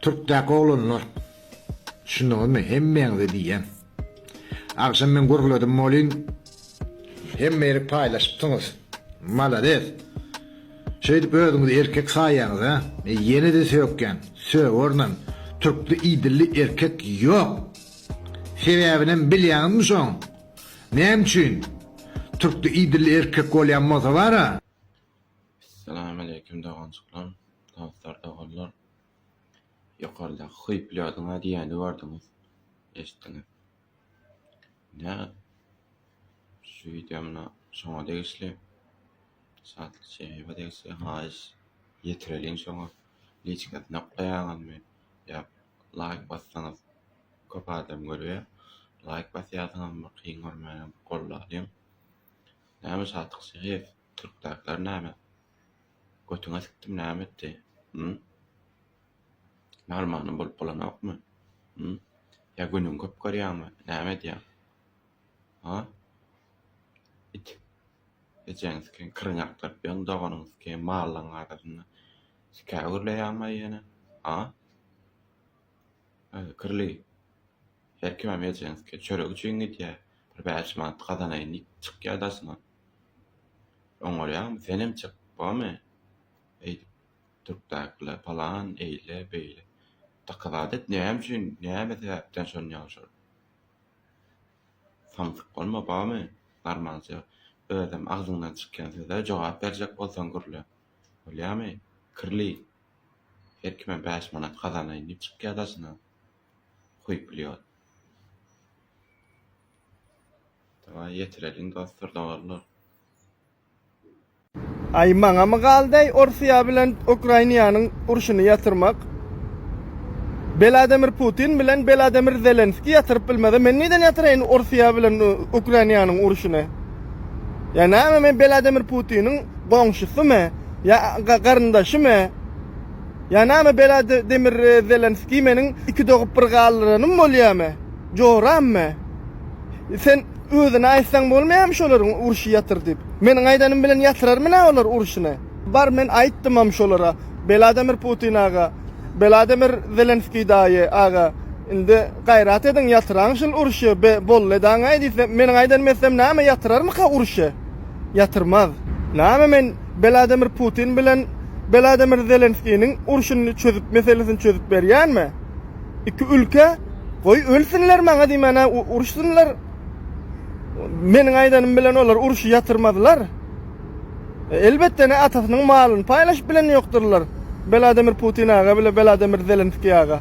Türkdäki oglanlar. Düşündiňizmi? Hemmäňize diýýän. Agşam men gürledim welin, hemme ýerik paýlaşypsyňyz. Malades. Şeýdip özüňizi erkek saýýaňyz hä? Men ýene-de sökýän, sögerinem. Türkde idilli erkek ýok. Sebäbinem bilýäňizmi şoň? Näme üçin? Türkde idilli erkek bolýan bolsa bar-a. Essalamualeýkum doganjyklar, dostlar, doganlar. Ýokardaky hyýplýodyň-a diýýäni gördüňiz, eşitdiňiz. Ine, şu wideo muna şoňa degişli. Şatlyk Şeýewa degişli. Haýyş ýetireliň şoňa. Liçkasyny oklaýaňyzmy ýa laýk bassaňyz köp adam görýär. Laýk basýarsyňyzmy kyn görmänem gollalyň. Näme Şatlyk Şeýew? Türkdäkiler näme? Götüňe sikdim näme etdi? Hü? Normalny bolup bolanokmy? Hü? Ýa günüňi köp görýäňmi? Näme edýäň? Ha? It. Ejeňi siken kiriňi akdyryp ýörüň, doganyňy siken mallaň arasynda. Sikä gürleýäňmi ýene? Ha? Özi kirli. Her kimem ejeňi siken çörek üçin gidýär. Bir 5 manat gazanaýyn diýip çykýar daşyna. Oňarýaňmy senem çyk bormy eýdip türkdäkiler palan eýle beýle takazat et näme üçin näme sebäpden şon ýaly şol samsyk bolma bormy normalja özem agzyňdan çykýan söze jogap berjek bolsaň gürle bolýamy kirli her kimem 5 manat gazanaýyn diýip çykýar daşyna huýplýot. Dawaý ýetireliň dostlar doganlar. Aý maňamy galdaý Orsyýa bilen Ukrainiýanyň urşuny ýatyrmak? Belademir Putin bilen Belademir Zelenskiý ýatyryp bilmeze men nirden ýatyraýyn Orsyýa bilen Ukrainiýanyň urşuny? Ýa näme men Belademir Putiniň goňşusymy? Ýa garyndaşymy? Ýa näme Belademir Zelenskiý meniň iki dogup bir galdyranym bolýamy? Jorammy? Sen özüne aýtsaň bolmaýarmy şolaryň urşy ýatyr diýip. Meniň aýdanym bilen ýatyrarmy nä olar urşuny? Bar men aýtdymam şolara. Belademir Putin aga, Belademir Zelenskiý daýy aga indi gaýrat ediň ýatyraň şul urşy be boldy edaňaý diýsem meniň aýdanymy etsem näme ýatyrarmyka urşy? Ýatyrmaz. Näme men Belademir Putin bilen Belademir Zelenskiniň urşuny çözüp meselesini çözüp berýänmi? Iki ülke goý ölsünler maňa diýmän-ä uruşsynlar. Meniň aýdanym bilen olar urşy ýatyrmazlar. E, elbetde ne atasynyň malyny paýlaşyp bilen ýokdurlar. Belademir Putin aga bile Belademir Zelenskiý aga.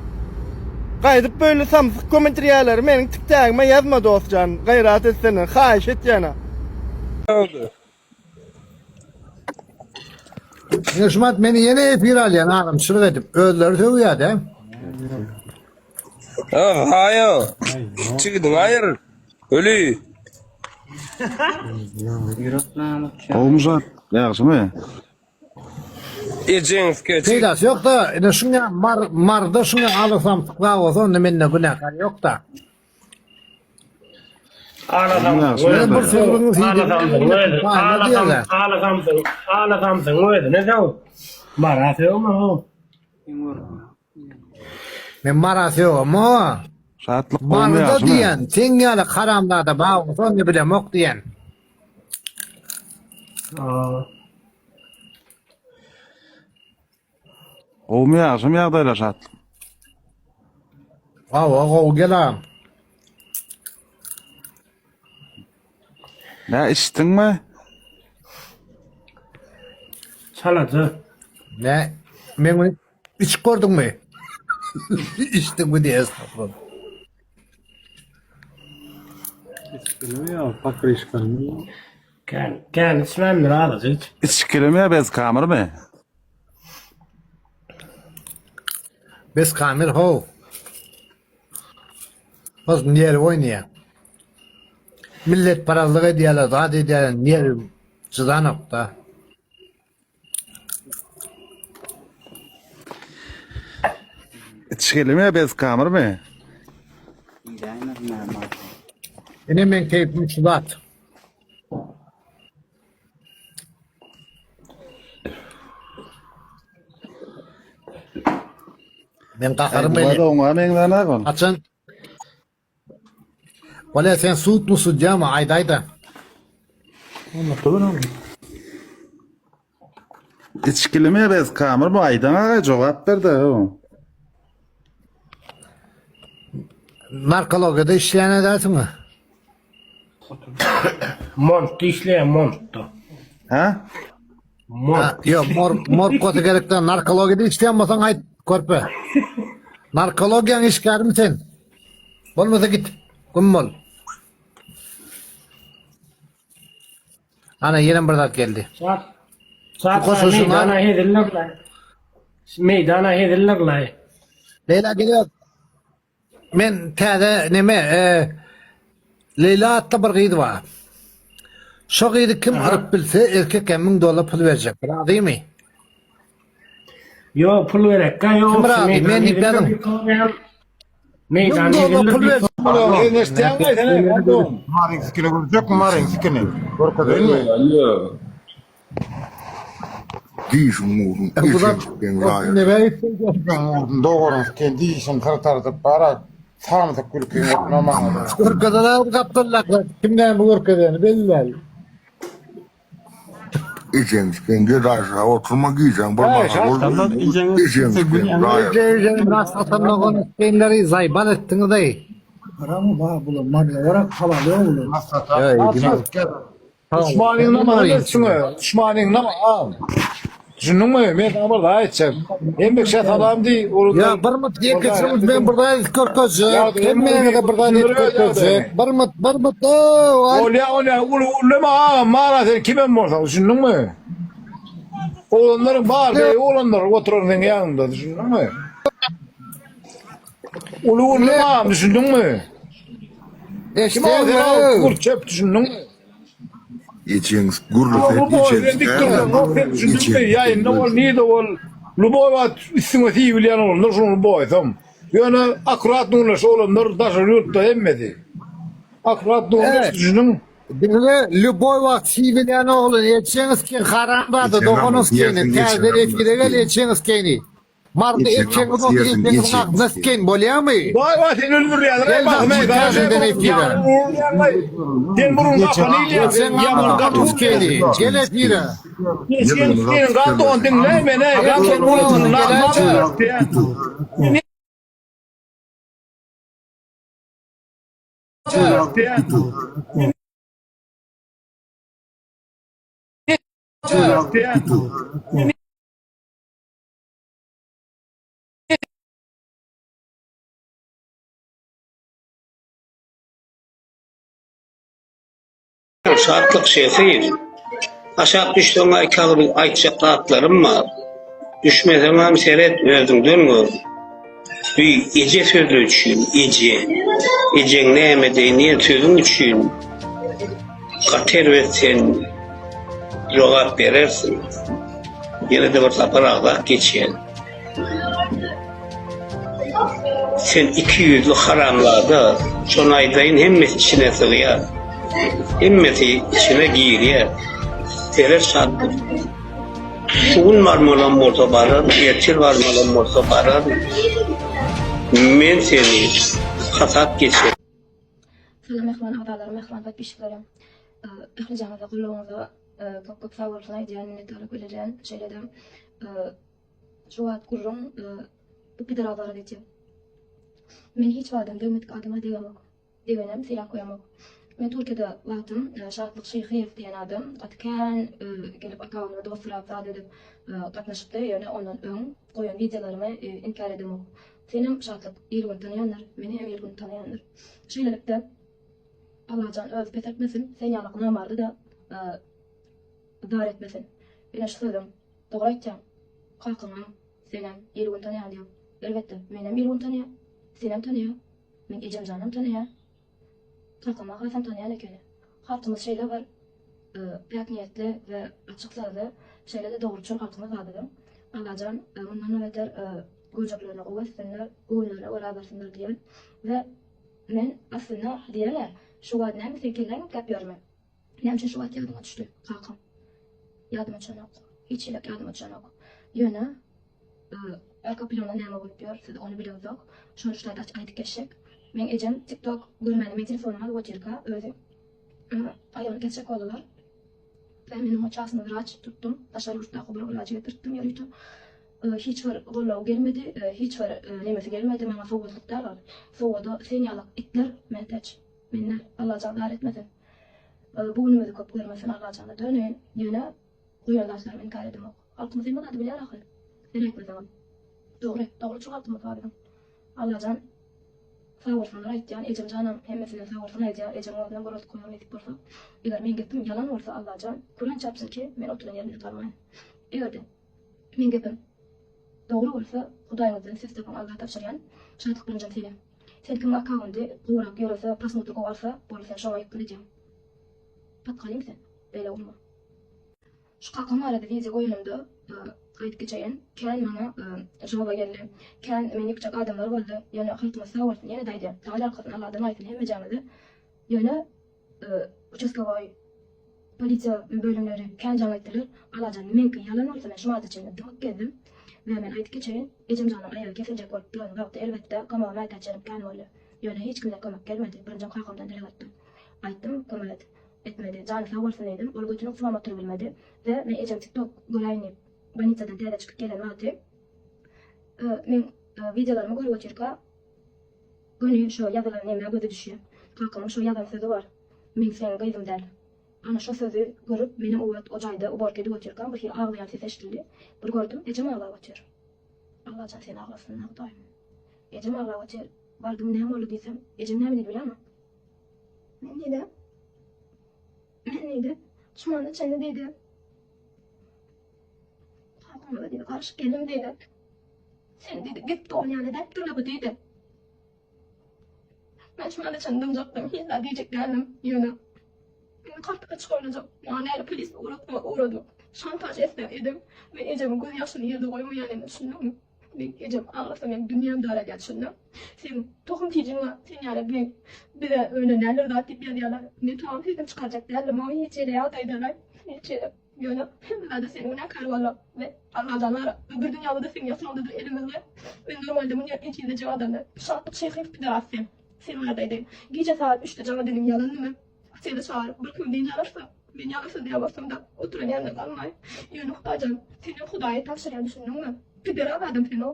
Gaýdyp böyle samsyk kommentriýalary meniň tiktägime ýazma dostjan. Gaýrat etsene, haýyş etýän-ä. Ine şumat meni ýene efir alýan adamçylyk edip özleri sögýär-de. Haýa. Çigidiň aýyr. Öli. Gowmy zat? Ýagşymy? Ejeň skeçi. Peýdasy ýok-da, ine şuňa mar marda şuňa aly samsyk bolsa onda mende günäkär ýok-da. Ala samsyň özüne sög. Mara sögme ho. Men mara sögem-o. Şatlyk Marda diýen, seň ýaly haramzada bar bolsa onda bilemok diýen. Gowumy ýagşymy ýagdaýlar Şatlyk? Hawa gowy gel agam. Nä içdiňmi? Çalaja. Nä meň içip gördüňmi? Içdiňmi diýe estagfurullah. Içgilimi ýa pakryşkany? Kän, kän içmändir azajyk iç. Içgilimi ýa bez kamyrmy? Bez kamyr how. Biz nerw oýnaýar. Milletparazlyk edýärler, zat edýärler, nerw çydanokda. İçgilimi ýa bez kamyrmy? Ine meň keýpim şu zat. Men gaharym Aý, gelýär. bu oňa meňzänok ol. Haçan Bolýa sen sudmy sudýamy aýdaýda. Içgilimi bez kamyr bu aýdan aga jogap ber-de. Narkologiýada işleýän edäsiňmi? Montda işleýän montda. Ha? Mont. Ýok, mor morkosy gerekde narkologiýada işleýän bolsaň aýt, körpe. Narkologiýaň işgärimi sen? Bolmasa git. Güm bol. Ana ýene bir zat geldi. Şat. Şat goşulyşyna- meýdana heziller. Meýdana heziller. Leýla geliyor. Men täze neme e, Leýla atly bir gyz bar. Şo gyzy kim yryp bilse erkek hem 1000 dollar pul berjek. Razymy? Yo pul gerekkä ýok. Kim razy? Men diýip ýazyň. Meýdan 1000 dollar pul heziller. berjek. Sen eşitýäňmi sen? Maryň sikini görjekmi Maryň sikini? Görkezeýinmi? Dişiň murun Bu zat eşek raýat. neme Dogaryň sikin dişini syrtardyp bara samsyk gülkiň otuna maňa. Görkezeler gapdallaklar. Kim näme görkezeni belli däl. Ejeň sikin gedaşa oturma gijäň bir mahal boldy. Ejeň sikin raýat. Ejeň rasatanlagan isleýinleri zaýbal etdiňiz ey. Düşmanyň nama üstüňe, düşmanyň nama al. Düşündiňmi? Men sana bir zat aýtjak. Hemme kişä salam diý, Ya bir mut diye geçirmiş ben burada görkezecek. Hemmeňize bir zat edip görkezecek. Bir mut bir mut. oo, ay. Bolýa, bolýa, uly ulema agam, mara sen kimem bolsaň, düşündiňmi? Oglanlaryň bar, beý oglanlar oturar seň ýanyňda, düşündiňmi? Uly ulema agam, düşündiňmi? Kim o sen al, kurt çöp düşündiňmi? Ejeň gürlese Bu boý ejeň sen dik dursaň, o sen düşündiňmi? Ýaýynda bol, nirde bol, luboý wagt üstüňe siýbilýän oglanlar şuny boýsam. Ýöne akkurat nurlaş oglanlar daşary ýurtda hemmesi. Akkurat nurlaş düşündiň? Diňle lüboý wagt siýbilýän oglan ejeňiz ki haramzada Ejeň doganyňyz amyr, keni ýersiň täze ejeň efire gel amyr. ejeňiz keni. Marda Ejeň erkegiň amyr, bolsa ýersiň ejeňiziň ejeň agzyna sikeýin bolýamy? Vay vay seni öldürýärler. Gel bak, täzeden efire. Sen burun gapany ilýär. Ejeň Ýaman amyr gaty sikeýni. Gel efire. Sen senin gaty on diňle meni. Gaty on Şatlyk şehiýew. Aşak düşseň-ä iki agyz aýtjak zatlarym bar. Düşmeseňem seret özüňden gör. Bi eje sözi üçin, eje. Ejeň näme deýin diýen sözüň üçin gaty erbet sen jogap berersiň. Ýene-de bir sapar agzap geçýän. Sen ikiýüzli haramzada, şony aýdaýyn hemmesi içine sygýar. Hemmesi içine girýär. Seret Şatlyk. Şu gün barmalam bolsa bararyn, ertir barmalam bolsa bararyn. Men seni hasap geçerin. Salam mähriban agzalarym, mähriban podpisçiklerim. Ählijaňyza goldawyňyza köp köp sag bolsun aýdýan, minnetdarlyk bildirýän. Şeýle-de şu wagt gürrüň bu pidar barada gidýär. Men hiç wagtam degmedik adama degemok. Degenem sylag goýamok. Men Türkiýede wagtym Şatlyk Şyhyýew diýen adam gaty kän gelip akkaunyma dost sorap zat edip gatnaşypdy. Ýöne ondan öň goýan wideolarymy inkär edemok. Senem Şatlyk il-gün tanaýandyr, meni hem il-gün tanaýandyr. Şeýlelikde Allajan özi peseltmesin, sen ýaly namardy-da zar etmesin. Ine şu sözüň dogry aýtýaň. Kakaňam, senem il-gün tanaýan diýip. Elbetde, menem il-gün tanaýar, senem tanaýar. Meň ejemjanam tanaýar. Kakam hasam tanaýan ekeni. Halkymyz şeýle bir päk niýetli we açyk sözli, şeýle-de dogruçyl halkymyz bar biziň. Allajan mundan beter göjeklerini gowy etsinler, göwünlerine görä barsynlar diýen. We men aslynda diýen-ä, şu wagt näme seň kelläň üýtgäp ýörmi? Näme üçin şu wagt ýadyňa düşdi, kakam? Ýadyma düşenok. Hiç hili ýadyma düşenok. Ýöne. Arka planda näme bolup ýör, siz ony bileňzok. Şony şu taýda açyk aýdyp geçjek. Meň ejem TikTok görmäni meň telefonymy alyp otyrka özi aýagyny kesjek boldular. We men oňa çasny wraç tutdum. Daşary ýurtdaky bir wrajy getirtdim ýörite. Hiç bir goldaw gelmedi, hiç bir nemesi gelmedi. Maňa sowgatlyk däl ol. Sowgada sen ýalak itler mätäç. Menden Allajan zar etmesin. Bu günümizi köp görmesin Allajana döneýin. Ýöne goýan zatlarymy inkar edemok. Halkymyz hemme zady bilýär ahyry. Sen aýtmasaňam. Dogry, dogruçyl halkymyz bar biziň. Allajan sag bolsunlar aýtýan, ejem janam hemmesinden sag bolsun aýdýar, ejeň özünem görkezip goýar nesip bolsa. Eger meň gepim ýalan bolsa Allajan Kuran çarpsyn ki men oturan ýerimden galmaýyn. Egerde meň gepim dogry bolsa Hudaýyňyzdan ses tapyň Allaha tabşyrýan. Şatlyk birinjim seni. Sen kimiň akkaundy gowurak ýörese prosmotr gowy alsa boldy sen şoňa ýykgyn edýäň. Patgalym sen. Beýle bolma. Şu kakam barada wideo goýanymda aýdyp geçeýin, kän maňa žaloba geldi. Kän meni ýykjak adamlar boldy. Ýöne halkymyz sag bolsun, ýene-de aýdýan, Taňry ýalkasyn, Alladan aýsyn hemmejäňizi. Ýöne uçastkowoý, polisiýa bölümleri kän jaň etdiler. Allajan meňki ýalan bolsa men şu wagta çenli dymyp gezdim. We men aýdyp geçeýin, ejemjanyň aýagy kesiljek bolup duran wagty elbetde kömege mätäçlerim kän boldy. Ýöne hiç kimden kömek gelmedi. Birinjim kakamdan dileg etdim. Aýtdym, kömek et. Etmedi. Jany sag bolsun diýdim. Ol götüni gysybam oturybilmedi. We men ejem tiktok göräýin diýip bolnisadan täze çykyp gelen wagty meň wideolarymy görüp otyrka göni şo ýazylan nemä gözi düşýär. Kakamyň şo ýazan sözi bar. Men seň gyzyň däl. Ana şo sözi görüp menem o wagt o jaýda uborka edip otyrkam bir hili aglaýan ses eşidildi. Bir gördüm ejem aglap otyr. Allajan seni aglatsyn Hudaýym. Ejem aglap otyr. Bardym näme boldy diýsem ejem näme diýdi bilýäňmi? Men diýdi. Men diýdi. Şumana çenli diýdi. Kakama diýdi, garşy geldim diýdi. Sen diýdi, gep dogan ýaly edäp durla bu diýdi. Men şumana çenli dymjakdym, hiç zat diýjek däldim. Ýöne indi kartyma çyk oýnajak. Maňa näle polis ugratma ugrady. Şantaž etse edip, men ejemiň göz ýaşyny ýerde goýmaýan indi düşündiňmi? Meň ejem aglasa meň dünýäm daralýar düşündiň. Seň tohum tijiň bar, sen ýaly bi bize öýle näler zat diýip ýazýarlar. Men tamam sesimi çykarjak däldim o hiç ýere ýagdaýdalaý hiç ýere. Ýöne hemme zada sen günäkär walla we Allajan ara öbür dünýäde-de seň ýakaňdadyr elimiz we men normalde muny ejizlejek adam däl. Şatlyk Şyhyýew pidaras sen. Sen barada aýdaýyn. Gije sagat üçde jaňa diliň ýalan nime? Otele çagyryp bir kim dynç alarsa, men ýalasy diýe bolsam-da, oturan ýerinde galmaý. Ýöne Hudaýjan, senem Hudaýa tabşyrýan düşündiňmi? Pideraz adam sen-ow.